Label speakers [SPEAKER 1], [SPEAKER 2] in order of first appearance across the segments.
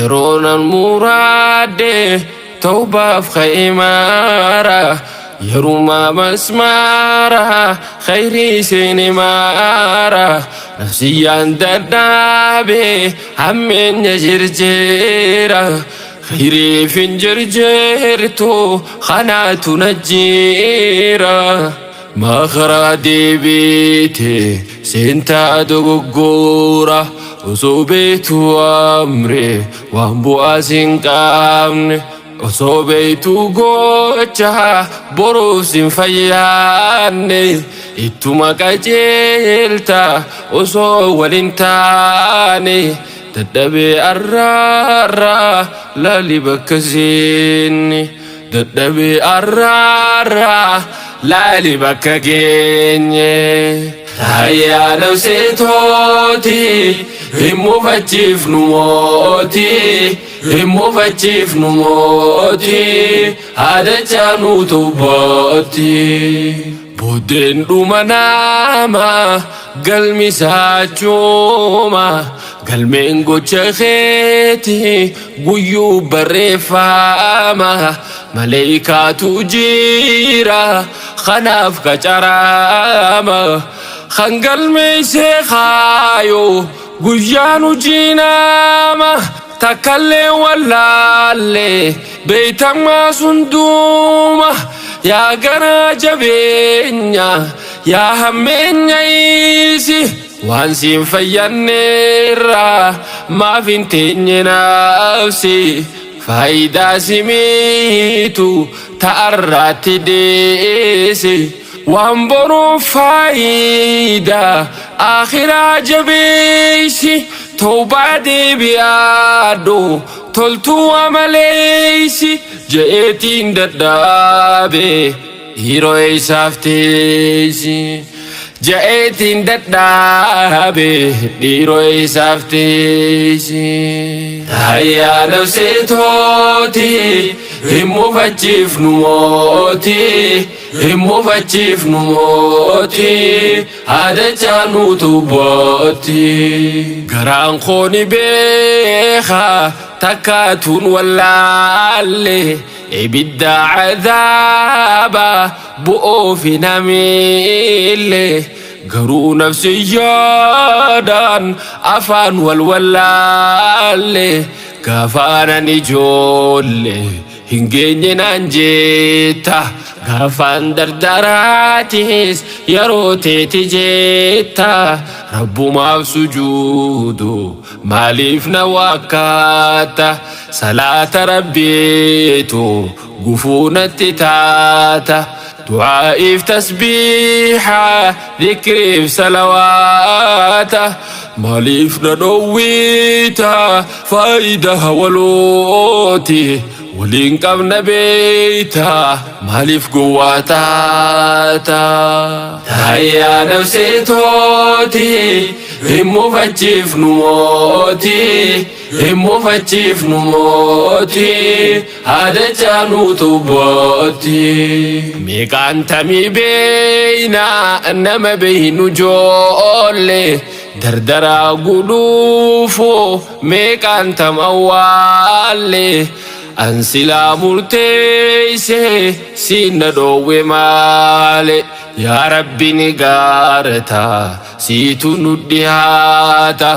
[SPEAKER 1] Yeroo nan muraadde tawbaaf kha'imaara yeruma masmaara khayrii seene maara nafsiyyaan dadhaabe hammeenya jirjeera khayriif hin jirjeertu kanaatu najjiira makaraa deebiite seentaa dogoggora osoo beektu amre waan bu'aa sin qabne osoo beektu gocha boruuf sin fayyaanne ittuma qajeelta osoo walin taane dadhabee arraarraa laali bakka seenne dadhabee arraarraa laali bakka geenye. Raayyaa nafseetooti hin mufachiifnu mootii hin mufachiifnu mootii haadachaa nu tubbooti. Booddeen dhuma nama galmi isaa achuma galmeen gocha keeti guyyuu barreeffama maleeykaatu jira kanaaf qacarama kan galmeessee kaayo guyyaan hojii nama takkallee wallaalle beeytamaa sunduuma yaa garaa jabeenya yaa hammeenya isi waan siin fayyanneerra maaf hin teenye nafsi faayidaa simiitu ta'arraatti deese waan boruuf faayidaa akhiraa jabeessi tawbaa deebi'aadhu toltuu amaleessi je'eetiin dadhaabe dhiiroo eessaaf teessi je'eetiin dadhaabe dhiiroo eessaaf teessi. Raayyaa nafseetooti hin mufachiifnu mootii hin mufachiifnu mootii haadachaa nu tubbooti. Garaan koo ni beeka takkaatuun wallaalle ibidda cadaaba bu'uufi namiille garuu nafsiyyaadhaan afaan wal wallaalle gaafaanan ijoolle hin geenye naan jetta gaafaan dardaraatis yeroo teeti jetta rabbumaaf sujuudu maaliif na wakkaata salaata rabbiitu gufuu natti taata du'aa'iif tasbiiha dhikriif salawaata maaliif na dhowwiita faayidaa walooti waliin qabna beeyta maaliif gowwaa taata. Raayyaa nafseetooti hin mufachiifnu mootii hin mufachiifnu mootii haadachaa nu tubbooti. Meeqaan tamii beeyna nama beeynu joolle dardaraa guluufu meeqaan tam awwaalle an silaa murteeyse siin na dhoowwe maale yaa rabbi ni gaarata siitu nu dhihaata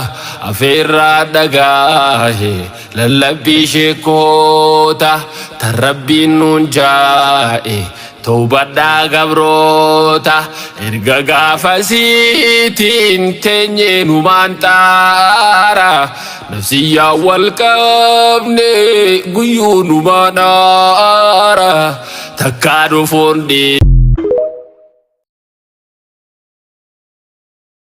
[SPEAKER 1] afeerraa dhagaahe lallabbii sheekoota tan rabbiin nuun jaa'e tawbadhaa gabroota erga gaafasiitiin teenyee numaan xaara nafsiyyaa wal qabne guyyuu numaan aara takkaa dhufuun dhii.